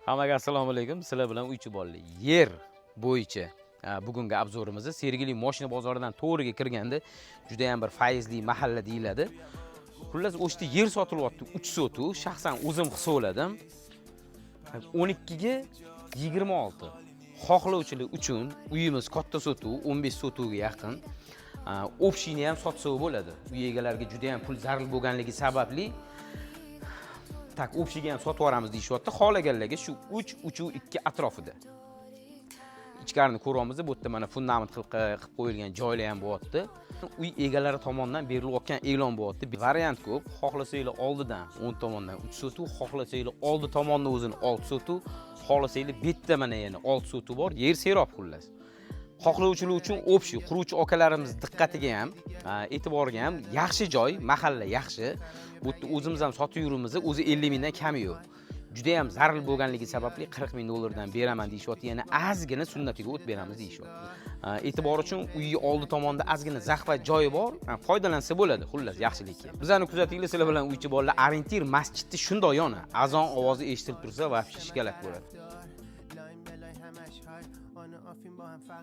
Hammaga assalomu alaykum. Sizlar bilan Uychi bolli. Yer bo'yicha bugungi обзор imizni Sergeli moshina bozoridan to'g'riga kirganda juda ham bir fayzli mahalla deyiladi. Xullas, o'sha yerda yer sotilyapti 3 sotu. Shaxsan o'zim hisobladim. 12 ga 26. Xohlovchilar uchun uyimiz katta sotu, 15 sotuga yaqin. Общий ni ham sotsa bo'ladi. Uy egalariga juda ham pul zarur bo'lganligi sababli так общий ga ham sotib yuboramiz deyishyapti. Xohlaganlarga shu 3, 3 2 atrofida. Ichkarini ko'ryapmiz, bu yerda mana fundament qilib qo'yilgan joylar ham bo'lyapti. Uy egalari tomonidan berilayotgan e'lon bo'lyapti. Variant ko'p. Xohlasanglar, oldidan o'ng tomondan 3 sotu, xohlasanglar, oldi tomonni o'zini 6 sotu, xohlasanglar, bu yerda mana yana 6 sotu bor. Yer serob xullas. Xohlovchilar uchun общий, quruvchi akalarimiz diqqatiga ham, e'tiboriga ham yaxshi joy, mahalla yaxshi. Bu yerda o'zimiz ham sotib yuribmiz, o'zi 50 mingdan kami yo'q. Juda ham zarur bo'lganligi sababli 40 ming dollardan beraman deyishyapti, yana ozgina sunnatiga o't beramiz deyishyapti. E'tibor uchun, uyi oldi tomonda ozgina захват joyi bor, foydalansa bo'ladi, xullas yaxshilikka. Bizani kuzatinglar, sizlar bilan Uychi bolalar. Orientir masjidni shundoq yoni, azon ovozi eshitilib tursa, вообще shikalat bo'ladi. لاین بلای همش های آن آفین با هم فرق.